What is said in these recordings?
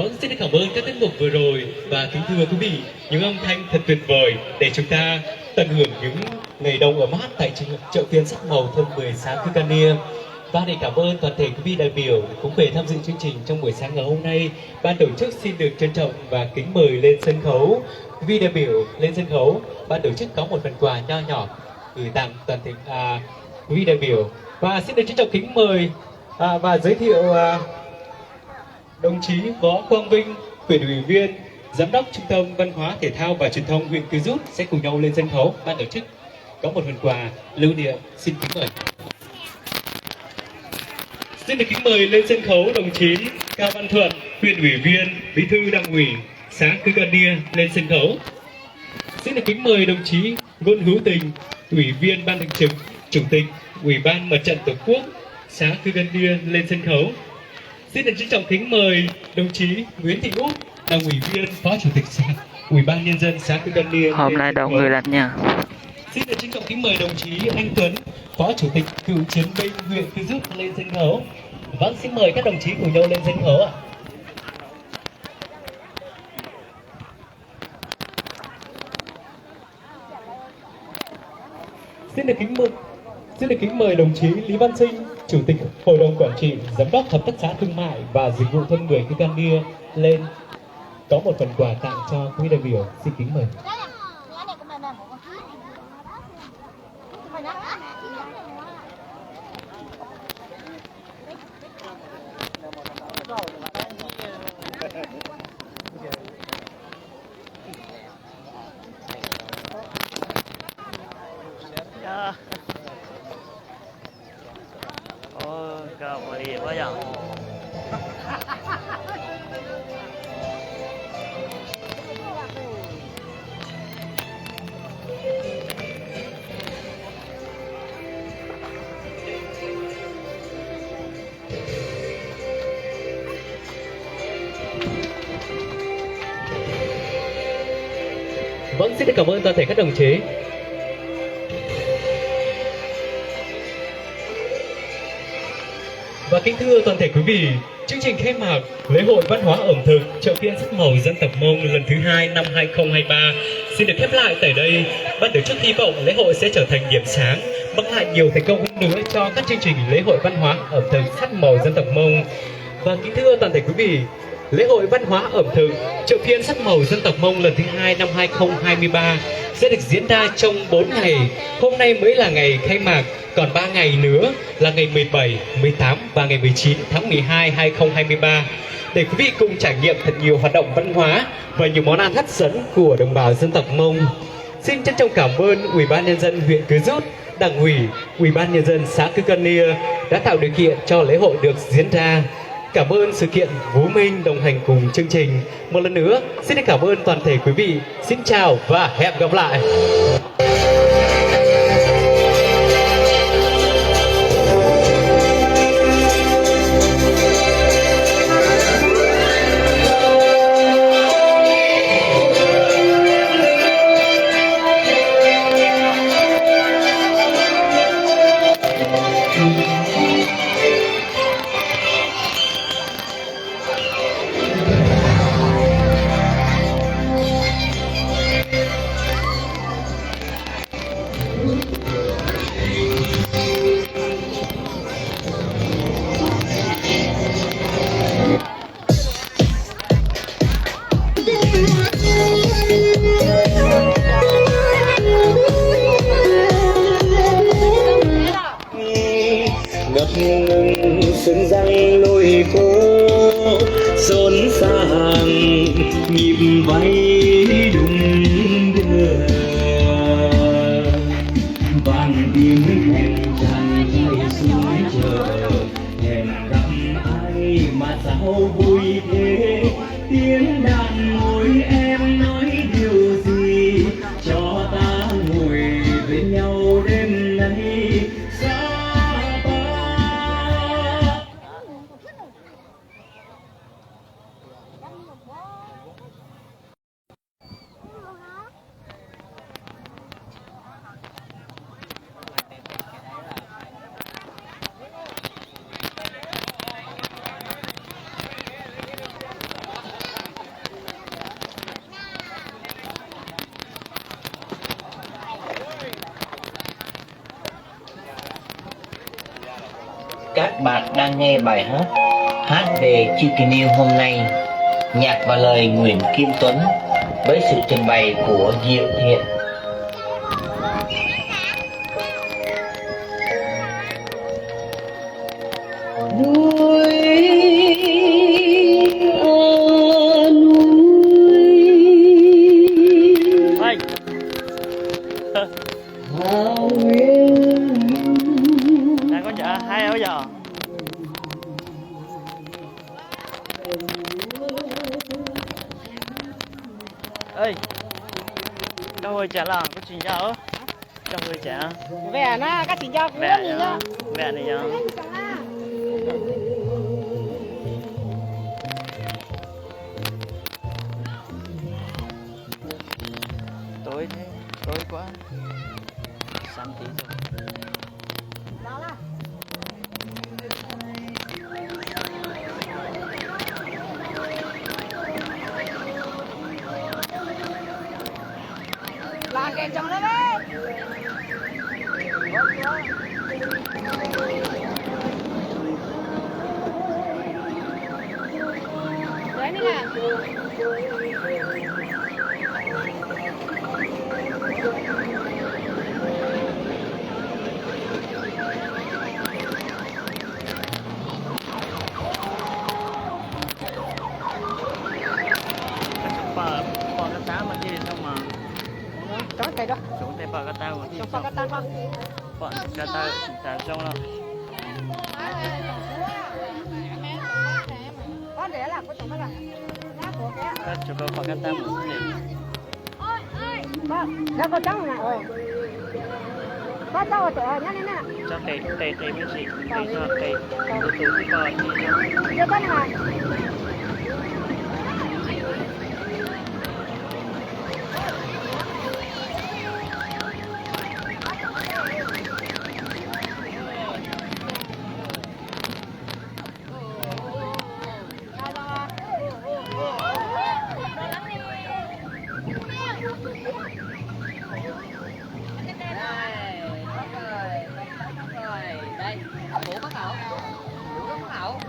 Vâng, xin được cảm ơn các tiết mục vừa rồi và kính thưa quý vị, những âm thanh thật tuyệt vời để chúng ta tận hưởng những ngày đông ấm áp tại chợ, chợ phiên Sắt Màu thôn mười xã Cư Cang Niê. Và để cảm ơn toàn thể quý vị đại biểu cũng về tham dự chương trình trong buổi sáng ngày hôm nay, ban tổ chức xin được trân trọng và kính mời lên sân khấu quý vị đại biểu lên sân khấu. Ban tổ chức có một phần quà nho nhỏ gửi tặng toàn thể à, quý vị đại biểu. Và xin được trân trọng kính mời à, và giới thiệu à, Đồng chí Võ Quang Vinh, Huyện ủy viên, Giám đốc Trung tâm Văn hóa Thể thao và Truyền thông huyện Cư Rút sẽ cùng nhau lên sân khấu. Ban tổ chức có một phần quà lưu niệm, xin kính mời. Xin được kính mời lên sân khấu đồng chí Cao Văn Thuận, huyện ủy viên, bí thư đảng ủy xã Cư Cang Niê lên sân khấu. Xin được kính mời đồng chí Ngôn Hữu Tình, Ủy viên Ban Thường trực, Chủ tịch Ủy ban Mặt trận Tổ quốc xã Cư Cang Niê lên sân khấu. Xin được trân trọng kính mời đồng chí Nguyễn Thị Út, Đảng ủy viên, Phó Chủ tịch xã, Ủy ban Nhân dân xã Cư Cang Niê lên sân khấu. Xin được trân trọng kính mời đồng chí Anh Tuấn, Phó Chủ tịch Cựu chiến binh huyện Cư Rút lên sân khấu. Vâng, xin mời các đồng chí cùng nhau lên sân khấu ạ. Xin được kính mời, xin được kính mời đồng chí Lý Văn Sinh, Chủ tịch Hội đồng Quản trị, Giám đốc Hợp tác xã Thương mại và Dịch vụ thôn mười Cư Cang Niê lên có một phần quà tặng cho quý đại biểu. Xin kính mời. Vâng, xin được cảm ơn toàn thể các đồng chí. Và kính thưa toàn thể quý vị, chương trình khai mạc Lễ hội Văn hóa ẩm thực chợ phiên sắc màu dân tộc Mông lần thứ hai năm hai không hai ba xin được khép lại tại đây. Ban tổ chức hy vọng lễ hội sẽ trở thành điểm sáng, mang lại nhiều thành công hơn nữa cho các chương trình lễ hội văn hóa ẩm thực sắc màu dân tộc Mông. Và kính thưa toàn thể quý vị, Lễ hội văn hóa ẩm thực chợ phiên sắc màu dân tộc Mông lần thứ hai năm hai không hai ba sẽ được diễn ra trong bốn ngày. Hôm nay mới là ngày khai mạc, còn ba ngày nữa là ngày mười bảy, mười tám và ngày mười chín tháng mười hai hai không hai ba để quý vị cùng trải nghiệm thật nhiều hoạt động văn hóa và nhiều món ăn hấp dẫn của đồng bào dân tộc Mông. Xin trân trọng cảm ơn Ủy ban Nhân dân huyện Cư Rút, Đảng ủy, Ủy ban Nhân dân xã Cư Cang Niê đã tạo điều kiện cho lễ hội được diễn ra. Cảm ơn sự kiện Phú Minh đồng hành cùng chương trình. Một lần nữa, xin cảm ơn toàn thể quý vị. Xin chào và hẹn gặp lại. Ngập ngừng sương giăng lối phố, rộn ràng nhịp vay đung đưa. Vàng tim hẹn tràn rơi xuống trời, hẹn gặp ai mà sao vui thế. Tiếng đàn môi em nói điều gì, cho ta ngồi bên nhau đêm nay. Các bạn đang nghe bài hát hát về Chữ Kỳ Niêu hôm nay, nhạc và lời Nguyễn Kim Tuấn với sự trình bày của Diệu Thiện. Núi, núi. Ê. Hào Nguyễn. Đang có vợ hai ối giời. Ê, koj hu chà los kuv tsis nco. Koj hu chà. Vẹm no, koj tsis nco kuv. Vẹm no yog. Tối thế, tối quá. Sáng tí rồi. Los nres ntsoog na. Pom, pom kab tab mas thiaj li zoo mas. Tsob tes da. Tsob tes pom kab tab mas thiaj li zoo. Pom kab tab tas zoo no. Koj tsuas koj pom kab tab mus xwb ne. Koj, koj tsob mas, koj tsob ua tes nyob li na. Tsob qe, qe, qe me ntsis, qe txog qe, tus tus twb pom tsis tsob. Tsob na. Đây, đây, đây. Đây, bố bác Hảo. Bố bác Hảo.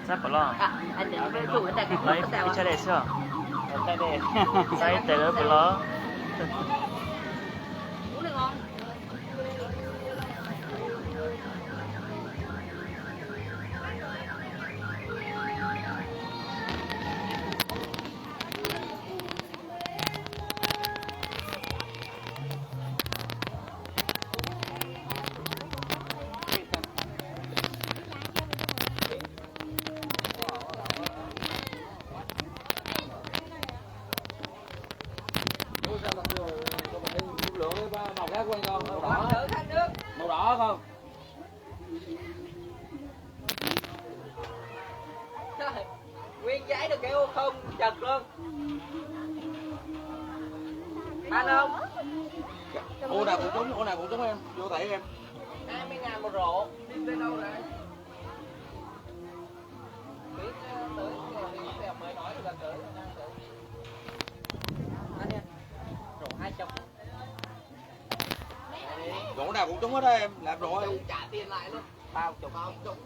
Xab Pov Los. Lawv ib txhia dej xwb os. Xab ib tes lawv Pov Los. Màu đỏ không? Nguyên cái được cái ô không chật luôn. Bán không? Ô này cũng trúng, ô này cũng trúng em, vô thẻ em. Hai mươi ngàn một rổ, đi lên đâu đấy? Tí, ờ, tới, ờ, thì sẽ mới nói được là tới, đang tới. Ăn đi. Rổ hai chục. Rổ nào cũng trúng hết á em, làm rổ đi. Trả tiền lại luôn. Bao chục. Bao chục.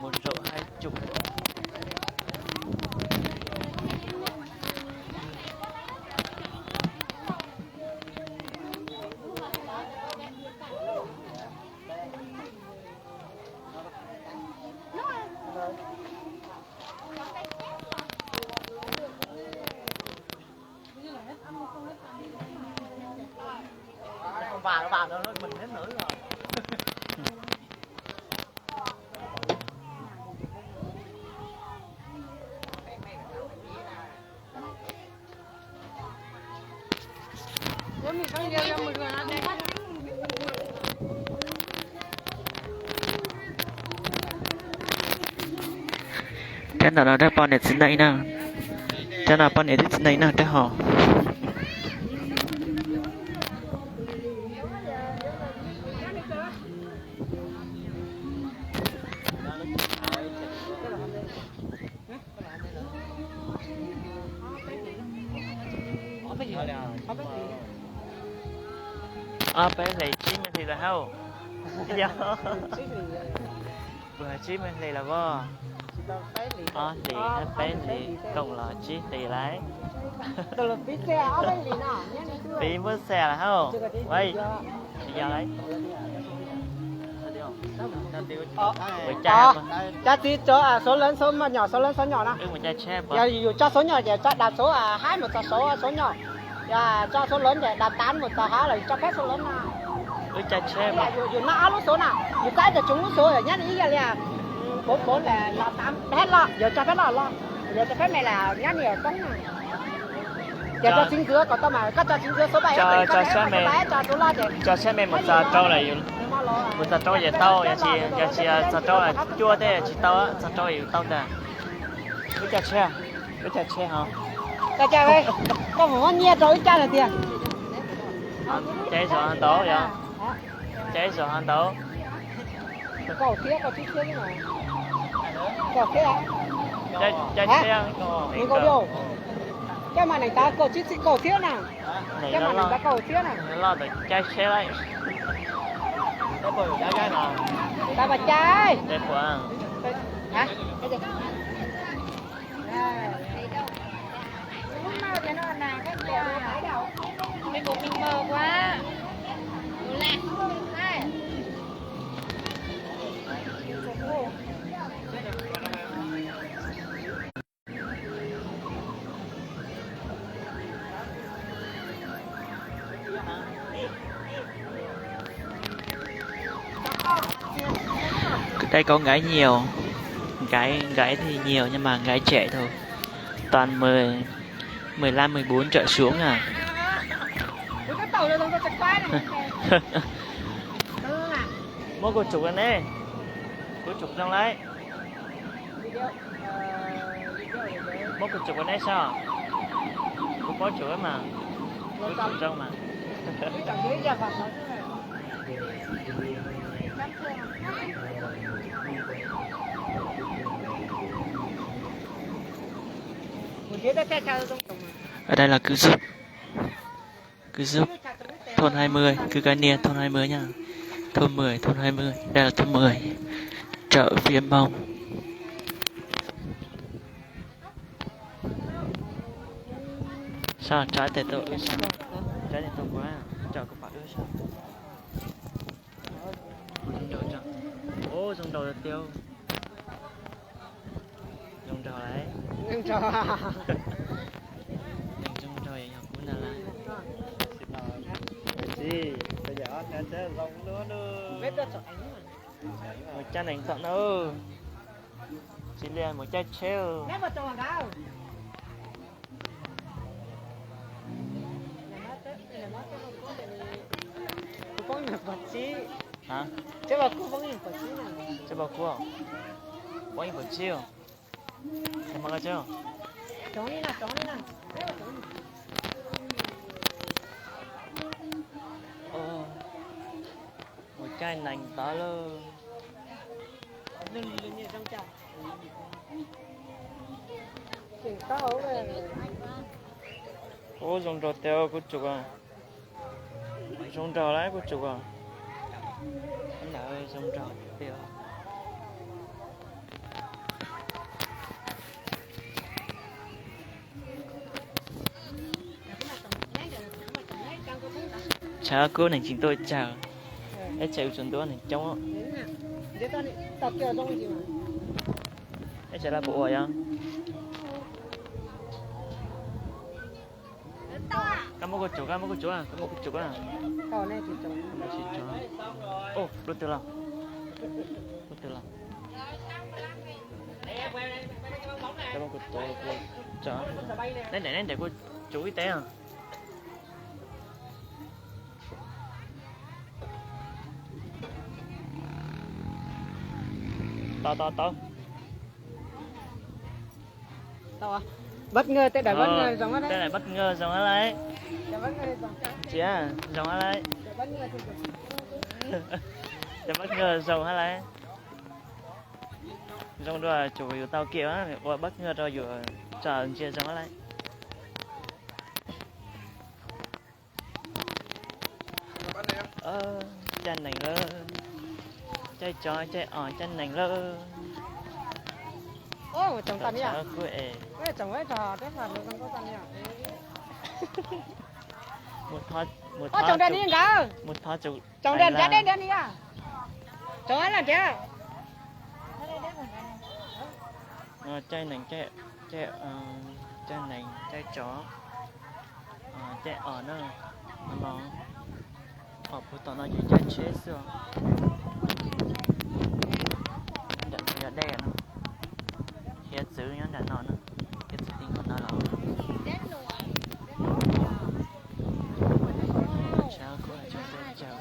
Một rổ hai chục. Vàng vàng nó mình hết nữa rồi. Thiab ntawm no rab poj niam txiv neej na. Cov no poj niam twb txiv neej noj rab hau. Ob peb hlis tsib me hlis lawm hauj. Yog, puas tsib me hlis los as? Ob hlis hab peb hlis koom los tsib hlis lawm. Piv muab xa lawm hauj. Yog lawm. Ua cas, cov txiv tso số lớn số nhỏ, số lớn số nhỏ na. Yog yus tso số nhỏ ces tso đa số hai mus txog số số nhỏ. Yog tso số lớn ces đa tám mus txog hai los yus tso phép số lớn na. Wb caij tsheb, yus noj ob lub số na, yus tso ib tug tsoom lub số nyob ib yam li, pov pov los tám phép los, yog tso phép los los, yog tso phép me los nyob niam toob na. Ces tso txiv ntxwv kom tau mas koj tso txiv ntxwv số bảy, tso sab me mus txog rau lawm, mus txog rau ces tau, yog tsis, yog tsis txog rau cuaj tej tsis tau, txog rau yus tau ntag. Wb caij tsheb, wb caij tsheb ho. Koj mus muab nyiaj rau wb caij lawm tiag. Caij zog ho ntau yog, caij zog ho ntau. Kaum thiab, kaum tsib thiab, kaum thiab, kaum thiab. Coj mas nees tav kaum tsib txiv kaum thiab na. Coj mas nees tav kaum thiab na. Loj ntawd caij tsheb lawm. Tav pas caij. Đây có gái nhiều, gái, gái thì nhiều nhưng mà gái trẻ thôi. Toàn mười, mười lăm, mười bốn trở xuống à. Muab kuv tsum ne, kuv tsum zoo lawm. Muab kuv tsum ne saib, kuv paub tsum mas, kuv tsum zoo mas. Ở đây là Cư Dub. Cư Dub, thôn hai mươi, Cư Cai Niê, thôn hai mươi nha. Thôn mười, thôn hai mươi. Đây là thôn mười. Chợ Phiên Mông. Sao trái tệ tội sao? Trái tệ tội quá. Chợ của bạn ư sao? Ua zoo nraug tiag. Zoo nraug lawm. Neeg zoo nraug yog kuv ntag lauj. Mus caij nees tom no. Tsis li mus caij tsheb. Hab, tsheb pos kub, poob ib puas tsib. Mus caij nees tod lauj. Ub, zoo nraug tiag kuv tsum. Zoo nraug lawm kuv tsum. Ntawd zoo nraug tiag. Tshav kub neeg tseem tuaj tsawg, ib tsam wb tsuas ntuj neeg coob. Ib tsam lawv puas ua yog? Koj muab kuv tsum, koj muab kuv tsum, koj muab kuv tsum. Lub twg los? Lub twg los? Koj muab kuv tsum, neb ntes, neb ntes kuv tsum ib teb os. Tau, tau, tau. Tej daim bất ngờ zoo hab lauj. Ntsia, zoo hab lauj. Tej bất ngờ zoo hab lauj. Zoo dua tsum yus tau kiag ua bất ngờ rau yus tso ntsia zoo hab lauj. Caij nees lawm, caij tsov caij os caij nees lawm. Kuj es mus thov, mus thov, mus thov tsum. Caij nees, caij, caij nees, caij tsov, caij os na, no, os puag tom no ces caij tsheb xwb os. Nram no yog dej no, hiav txwv nyob nram no na, hiav txwv ti nkaus no los. Tshav kub tsis tau tsawg,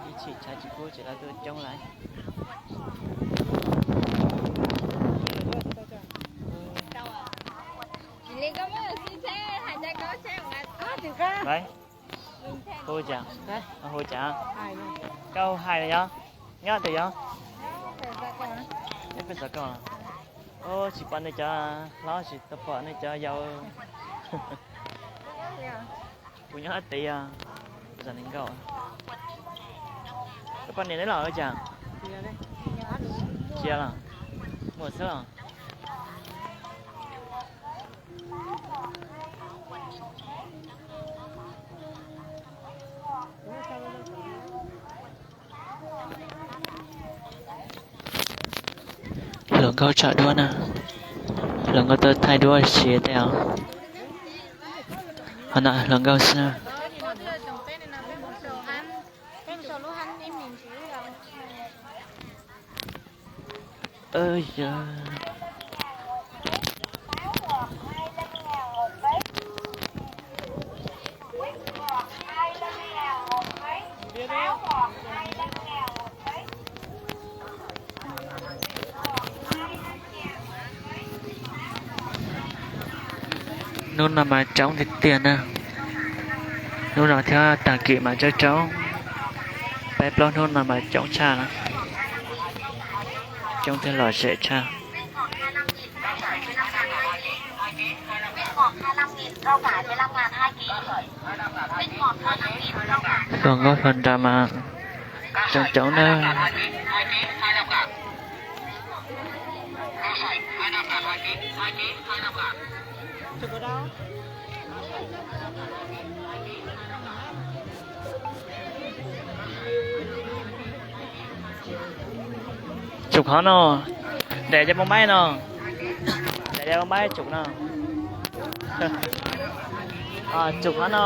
ib chim tshav tsis kub ces lawv tuaj coob lawm. Hu cas? Hu cas? Koj hu hais yog? Nyob twg yog? Nyob peb xov ko. Tsis pom nej cov hlob, tsis tau pom nej cov yau. Kuv nyob tid os, zos nees nkaum. Koj poj niam neb los cas? Tsis los, muaj xwb los. Hluas nkauj tsam duab na, hluas nkauj tuaj thaij duab siab tej os. Ho no hluas nkauj xwb. Hnub no mas coob tiag tiag na. Hnub no thiab tag kis mas coob coob. Peb plaub hnub no mas coob tshaj na. Coob thiab lom zem tshaj. Hluas nkauj hluas nraug mas coob coob na. Tsum qhov no, daim cov poj maib no, daim cov poj maib tsum no, tsum qhov no.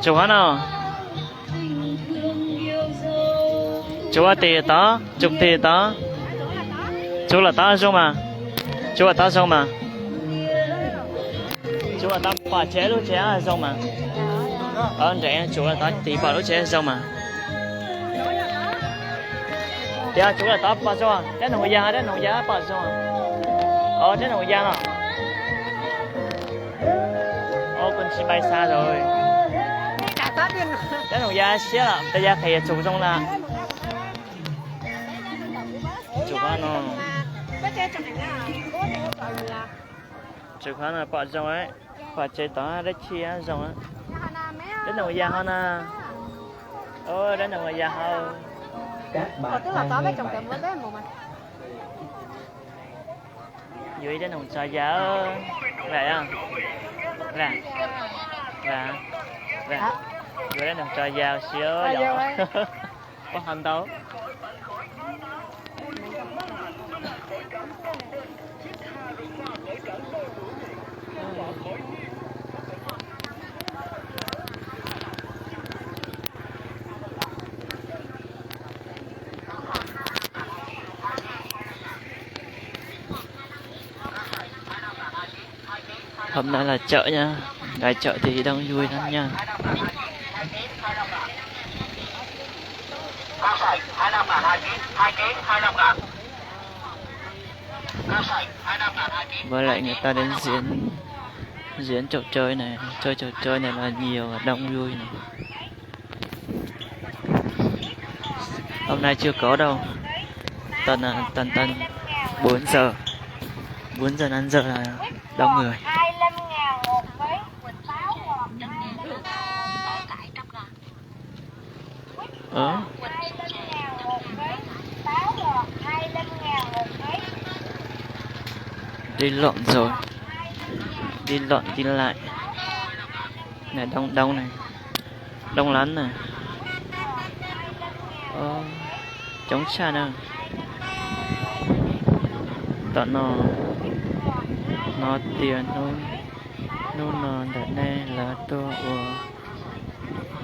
Tsum qhov no. Tsum ua tim tod, tsum tim tod. Tsum los tod zoo mas. Tsum los tod zoo mas. Tsum los tod pom tsev lub tsev zoo mas. Nres tsum los tod tiv pom lub tsev zoo mas. Tias tsum los tod pom zoo, dab noog ya, dab noog ya pom zoo. Dab noog ya no. Ôi, con chim bay xa rồi. Dab noog ya siab lawm, tas ya qhia tsum zoo lawm. Tsum qhov no. Tsev qhov no pom zoo, pom tsev tod dab tsi zoo. Dab Noom Yas ho na. Dab Noom Yas ho. Yuav ib dab Noom Tso Yas. Vam, vam, vam, yuav dab Noom Tso Yas si. Pob ho ntau. Hôm nay là chợ nha, ngày chợ thì đông vui lắm nha. Với lại người ta đến diễn, diễn trò chơi này, chơi trò chơi này là nhiều và đông vui này. Hôm nay chưa có đâu. Tầm, à, tầm, tầm bốn giờ, bốn giờ năm giờ là đông người. Ờ. Đi lộn rồi. Đi lộn đi lại. Này, đông, đông này. Đông lắm này. Ơ, coob tshaj na. Tom no, no tias hnub, hnub no ntawm nej lawv tuaj ua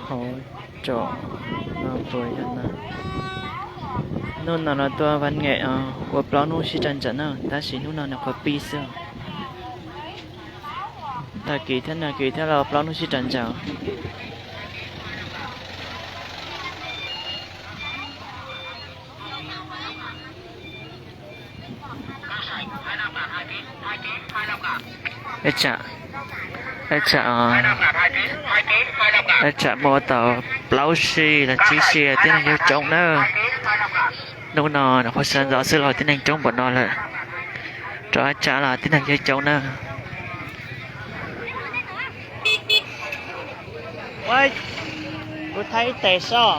hauv tsom no puas yog na. Hnub no lawv tuaj văn nghệ, ua plaub hnub sib raws nraim na, tab sis hnub no nws qhuav pib xwb. Tag kis thiab nag kis thiab los plaub hnub sib raws nraim. Ib tsam, ib tsam, ib tsam muaj tau plaub si los tsib si tib neeg coob coob na. Hnub no nws qhuav sawv ntxov xwb los tib neeg coob npaum no lawm. Rov ib tsam los tib neeg coob coob na. Kuv thaij ib tes soj.